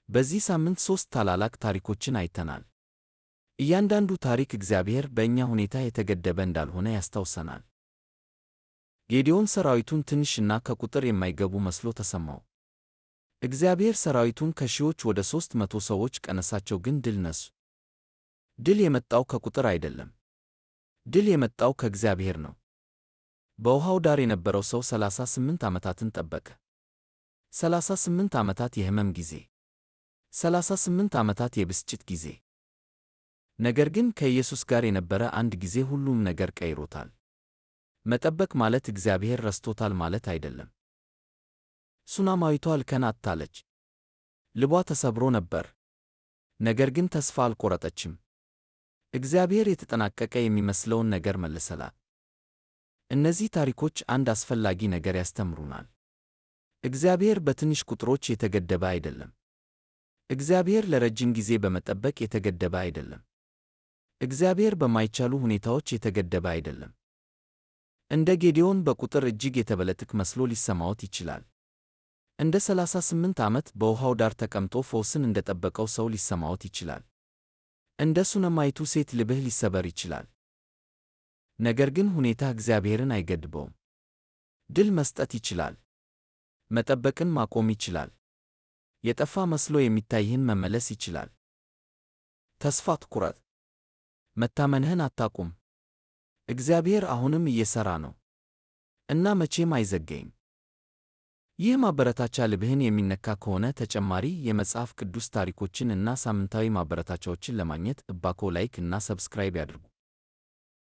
በዚህ ሳምንት ሦስት ታላላቅ ታሪኮችን አይተናል። እያንዳንዱ ታሪክ እግዚአብሔር በእኛ ሁኔታ የተገደበ እንዳልሆነ ያስታውሰናል። ጌዴዎን ሰራዊቱን ትንሽና ከቁጥር የማይገቡ መስሎ ተሰማው። እግዚአብሔር ሰራዊቱን ከሺዎች ወደ 300 ሰዎች ቀነሳቸው፣ ግን ድል ነሱ። ድል የመጣው ከቁጥር አይደለም። ድል የመጣው ከእግዚአብሔር ነው። በውሃው ዳር የነበረው ሰው 38 ዓመታትን ጠበቀ። 38 ዓመታት የሕመም ጊዜ፣ 38 ዓመታት የብስጭት ጊዜ። ነገር ግን ከኢየሱስ ጋር የነበረ አንድ ጊዜ ሁሉም ነገር ቀይሮታል። መጠበቅ ማለት እግዚአብሔር ረስቶታል ማለት አይደለም። ሱናማዊቷ እልከን አጥታለች። ልቧ ተሰብሮ ነበር። ነገር ግን ተስፋ አልቆረጠችም። እግዚአብሔር የተጠናቀቀ የሚመስለውን ነገር መለሰላት። እነዚህ ታሪኮች አንድ አስፈላጊ ነገር ያስተምሩናል። እግዚአብሔር በትንሽ ቁጥሮች የተገደበ አይደለም። እግዚአብሔር ለረጅም ጊዜ በመጠበቅ የተገደበ አይደለም። እግዚአብሔር በማይቻሉ ሁኔታዎች የተገደበ አይደለም። እንደ ጌዴዎን በቁጥር እጅግ የተበለጥክ መስሎ ሊሰማዎት ይችላል። እንደ 38 ዓመት በውሃው ዳር ተቀምጦ ፈውስን እንደጠበቀው ሰው ሊሰማዎት ይችላል። እንደ ሱነማይቱ ሴት ልብህ ሊሰበር ይችላል። ነገር ግን ሁኔታ እግዚአብሔርን አይገድበውም። ድል መስጠት ይችላል። መጠበቅን ማቆም ይችላል። የጠፋ መስሎ የሚታይህን መመለስ ይችላል። ተስፋ አትቁረጥ። መታመንህን አታቁም። እግዚአብሔር አሁንም እየሠራ ነው እና መቼም አይዘገይም። ይህ ማበረታቻ ልብህን የሚነካ ከሆነ ተጨማሪ የመጽሐፍ ቅዱስ ታሪኮችን እና ሳምንታዊ ማበረታቻዎችን ለማግኘት እባክዎ like እና subscribe ያድርጉ።